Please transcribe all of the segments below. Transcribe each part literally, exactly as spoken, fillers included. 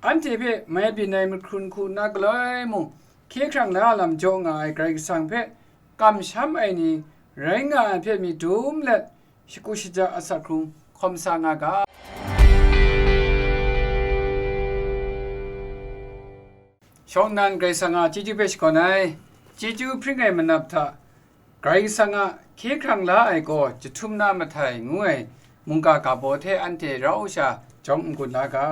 anhte hpe mai byin ai mahkrun hku na galoi mung hkye hkrang la lam jaw nga ai Karai Kasang hpe kamsham ai ni rai nga ai hpe myit dum let, shagu shaja asak hkrung hkawm sa nga ga. Shawng nnan Karai Kasang a chyeju hpe shakawn ai, chyeju hpring ai manap hta, Karai Kasang a hkye hkrang la ai gaw jahtum na mahtai ngu ai mungga ga baw hte anhte rau sha jawm n-gun la ga.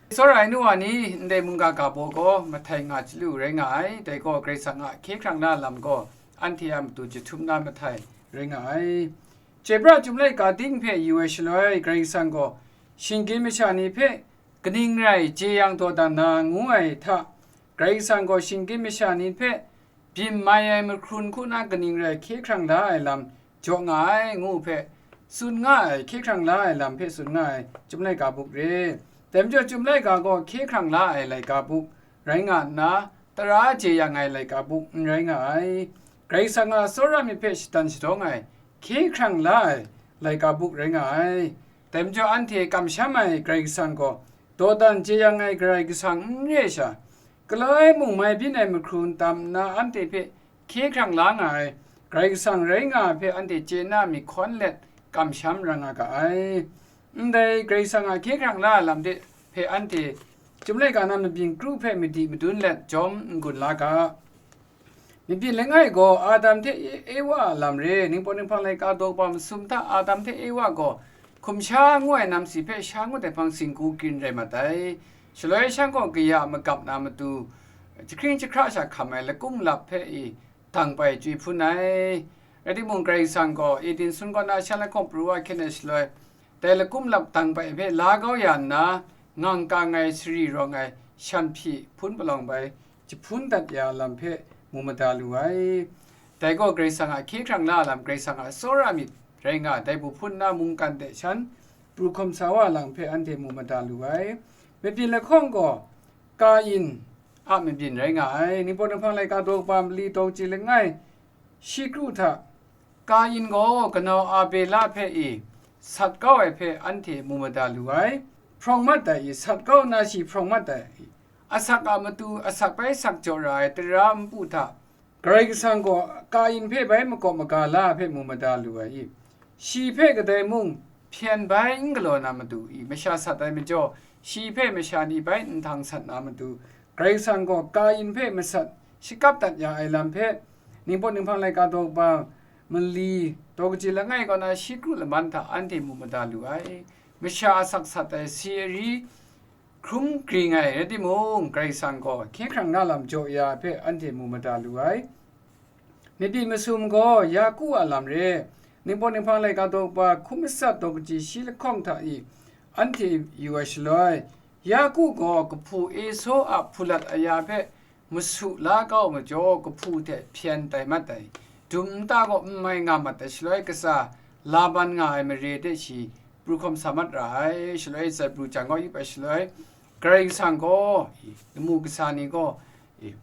Tsawra ai nu wa ni, ndai mungga ga baw gaw mahtai nga chyalu rai nga ai, dai gaw Karai Kasang a hkye hkrang la lam gaw anhte a matu jahtum na mahtai rai nga ai. Chyoi pra chyum laika ting hpe yu ai shaloi, Karai Kasang gaw shinggyim masha ni hpe kaning rai jeyang dawdan na ngu ai hta, Karai Kasang gaw shinggyim masha ni hpe byin mai ai mahkrun hku na kaning rai hkye hkrang la ai lam jaw nga ai ngu hpe tsun nga ai, hkye hkrang la ai lam hpe tsun nga ai Chyum laika buk re. Dai majaw Chyum laika gaw hkye hkrang la ai laika buk rai nga nna, tara jeyang ai laika buk n rai nga ai. Karai Kasang a tsawra myit hpe shadan shadawng ai, hkye hkrang la ai laika buk rai nga ai. Dai majaw anhte kamsham ai Karai Kasang gaw dawdan jeyang ai Karai Kasang n re ai sha, galoi mung mai byin ai mahkrun tam nna anhte hpe hkye hkrang la nga ai Karai Kasang rai nga ai hpe anhte chye na myit hkawn let kamsham ra nga ga ai. Ndai Karai Kasang a hkye hkrang la ai lam de hpe anhte Chyum laika na mabyin kru hpe madi madun let jawm n-gun la ga. Mabyin langai gaw Adam hte E-, Ewa a lam re, Ningpawt Ninghpang laika daw kaba masum hta Adam hte Ewa gaw hkum sha ngu ai namsi hpe sha ngut ai hpang singgu krin rai mat ai. Shaloi shan gaw kaya a magap na matu, jahkring jahkra sha hkam ai lakum lap hpe i dang bai chyoi hpun ai. Rai timung, Karai Kasang gaw Eden sun kaw na shan lahkawng pru wa hkyen ai shaloi, dai lakum lap dang bai hpe la kau ya nna, ngang kang ai sari rawng ai shan hpyi hpun palawng bai jahpun dat ya lam hpe mu mada lu ai. Dai gaw Karai Kasang a hkye hkrang la lam, Karai Kasang a tsawra myit rai nga, dai bu hpun na mungkan de shan pru hkawm sa wa lam hpe anhte mu mada lu ai. Mabyin lahkawng gaw Kain a mabyin rai nga ai. Ningpawt Ninghpang laika daw kaba mali daw kaji langai shi kru hta, Kain gaw kanau Abela hpe i sat kau ai hpe anhte mu mada lu ai. Hprawng mat ai i, sat kau nna shi hprawng mat ai i, asak a matu asak bai sak jaw ra ai tara npu hta, Karai Kasang gaw Kain hpe bai makawp maga la ai hpe mu mada lu ai i, shi hpe kadai mung hpyen bai n galaw na matu i, masha sat ai majaw, shi hpe masha ni bai nhtang sat na matu, Karai Kasang gaw Kain hpe masat shakap dat ya ai lam hpe, Ningpawt Ninghpang laika daw kaba mali daw kaji langai kaw na shi kru laman hta anhte mu mada lu ai. Masha asak sat ai si ari hkrum gring ai rai timung, Karai Kasang gaw hkye hkrang na lam jaw ya ai hpe anhte mu mada lu ai. Mabyin masum gaw Yaku a lam re. Ningpawt Ninghpang laika daw kaba hkum matsat daw kaji shi lahkawng hta i anhte yu ai shaloi, Yaku gaw kahpu Esau a hpulat aya hpe masu la kau majaw, kahpu hte hpyen tai mat ai, dum nta gaw n mai nga mat ai shaloi, katsa Laban nga ai mare de shi pru hkawm sa mat ra ai. Shaloi, tsai pru jang gaw yup ai shaloi, Karai Kasang gaw, i, lamu kasa ni gaw, i,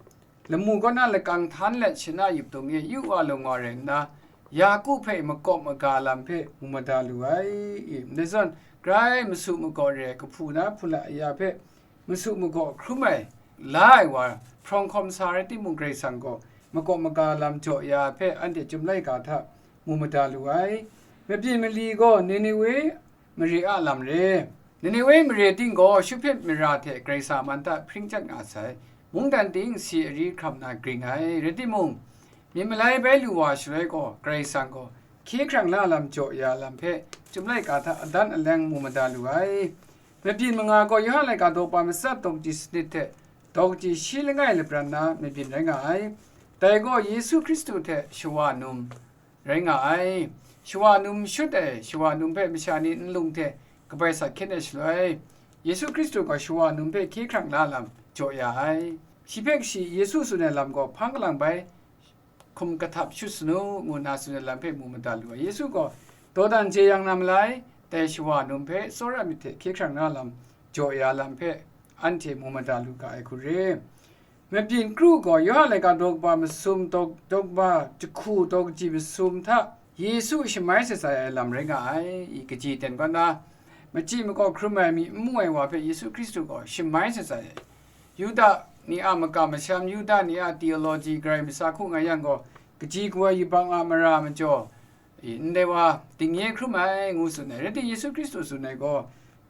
lamu kaw na lakang htan let shana yup dung e yu wa lung wa rai nna, Yaku hpe makawp maga lam hpe mu mada lu ai. I, ndai zawn, grai masu magaw re ai kahpu na hpulat aya hpe masu magaw hkrum ai, la ai wa, hprawng hkawm sa rai timung, Karai Kasang gaw makawp maga lam jaw ya ai hpe anhte Chyum laika hta mu mada lu ai. Mabyin mali gaw Ninewe mare a lam re. Ninewe mare ting gaw Shupit mara hte Karai Kasang a man hta hpring chyat nga sai. Mungdan ting si ari hkram na gring ai. Rai timung, myit malai bai lu wa shaloi gaw, Karai Kasang gaw hkye hkrang la lam jaw ya lam hpe Chyum laika hta adan aleng mu mada lu ai. Mabyin manga gaw Yawhan laika daw kaba matsat daw kaji sanit hte daw kaji shi langai lapran na mabyin rai nga ai. Dai gaw Yesu Hkristu hte shawa num rai nga ai. Shawa num shut ai, shawa num hpe masha ni nlung hte kabai sat hkyen ai shaloi, Yesu Hkristu gaw shawa num hpe hkye hkrang la lam jaw ya ai. Shi hpe kashi Yesu tsun ai lam gaw hpang kalang bai hkum kahtap shut sanu, ngu nna tsun ai lam hpe mu mada lu ai. Yesu gaw dawdan jeyang na malai, dai shawa num hpe tsawra myit hte hkye hkrang na lam jaw ya lam hpe anhte mu mada lu ga ai hku re. Mabyin kru gaw Yawhan laika daw kaba masum, daw, daw kaba jahku daw kaji masum hta Yesu shamai shatsai ai lam rai nga ai. I kaji ten kaw na, machyi makaw hkrum ai mi n mu ai wa hpe Yesu Hkristu gaw shamai shatsai ai. Yuda ni a makam masham, Yuda ni a theology, Karai Masa hku nga yang gaw, kaji kawa yubak a mara majaw, e, ndai wa dingye hkrum ai, ngu tsun ai. Rai timung, Yesu Hkristu tsun ai gaw,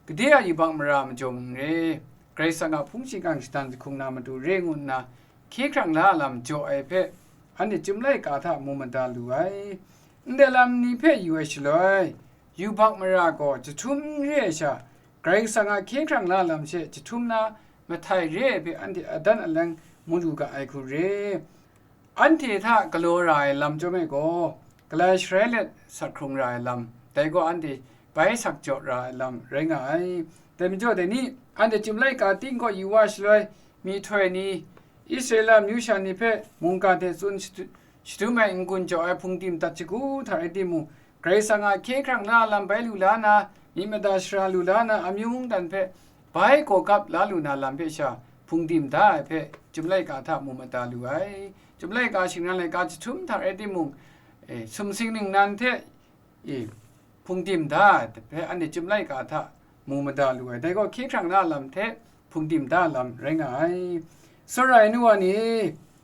gade a yubak mara majaw mung re, Karai Kasang a hpung shingkang shatan jahkung na matu re ngu nna, hkye hkrang la lam jaw ai hpe, anhte Chyum laika hta mu mada lu ai. Ndai lam ni hpe yu ai shaloi, yubak mara gaw jahtum re ai sha, Karai Kasang a hkye hkrang la lam she jahtum na mahtai re ai hpe anhte adan aleng mu lu ga ai hku re. Anhte hta galaw ra ai lam chyawm e gaw, galai sharai let sak hkrung ra ai lam, dai gaw anhte bai sak jaw ra ai lam rai nga ai. Dai majaw, dai ni, anhte Chyum laika ting kaw yu wa shaloi, myihtoi ni, Israela amyu sha ni hpe mungkan hte tsun shadu-, shadum ai n-gun jaw ai hpungdim dat shagu hta rai timung, Karai Kasang a hkye hkrang la lam bai lu la na, myit mada sara lu la na, amyu mungdan hpe bai gawgap la lu na lam hpe sha hpungdim da ai hpe, Chyum laika hta mu mada lu ai. Chyum laika shingran laika jahtum hta rai timung, e, sumsing ningnan hte, e, hpungdim da ai hpe, anhte Chyum laika hta mu mada lu ai. Dai gaw hkye hkrang la lam hte hpungdim da lam rai nga ai. Tsawra ai nu wa ni,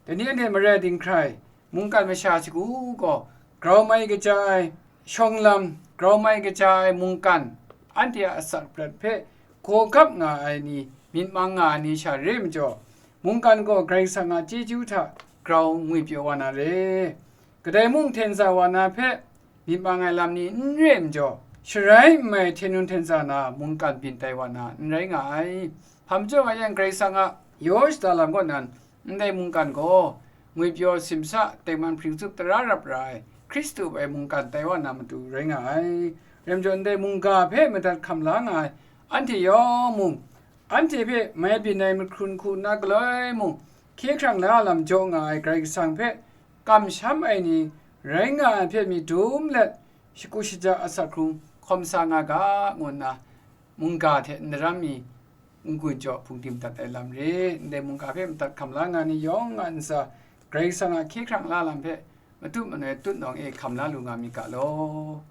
dai ni anhte marai dinghkrai, mungkan masha shagu gaw, grau mai kaja ai, shawng lam, grau mai kaja ai mungkan, anhte a asak prat hpe gawgap nga ai ni, myit mang nga ai ni sha re majaw, mungkan gaw Karai Kasang a chyeju hta grau ngwipyaw wa na re. Kadai mung hten za wa na hpe myit mang ai lam ni n re majaw, sharai n mai hten nun hten za na mungkan byin tai wa na n rai nga ai. Hpa majaw nga yang, Karai Kasang a yaw shada lam kaw nan, ndai mungkan gaw ngwipyaw simsa tengman hpring tsup tara rap ra ai Hkristu bai mungkan tai wa na matu rai nga ai. Rai majaw, ndai mungga hpe madat hkam la nga ai anhte yawng mung, anhte hpe mai byin ai mahkrun hku nna galoi mung, hkye hkrang la lam jaw nga ai Karai Kasang hpe kamsham ai ni rai nga ai hpe myit dum let, shagu shaja asak hkrung hkawm sa nga ga, ngu nna mungga hte n daram mi n-gun jaw hpungdim dat ai lam re. Ndai mungga hpe madat hkam la nga ni yawng a ntsa, Karai Kasang a hkye hkrang la lam hpe matu manoi tutnawng e hkam la lu nga myit ga law.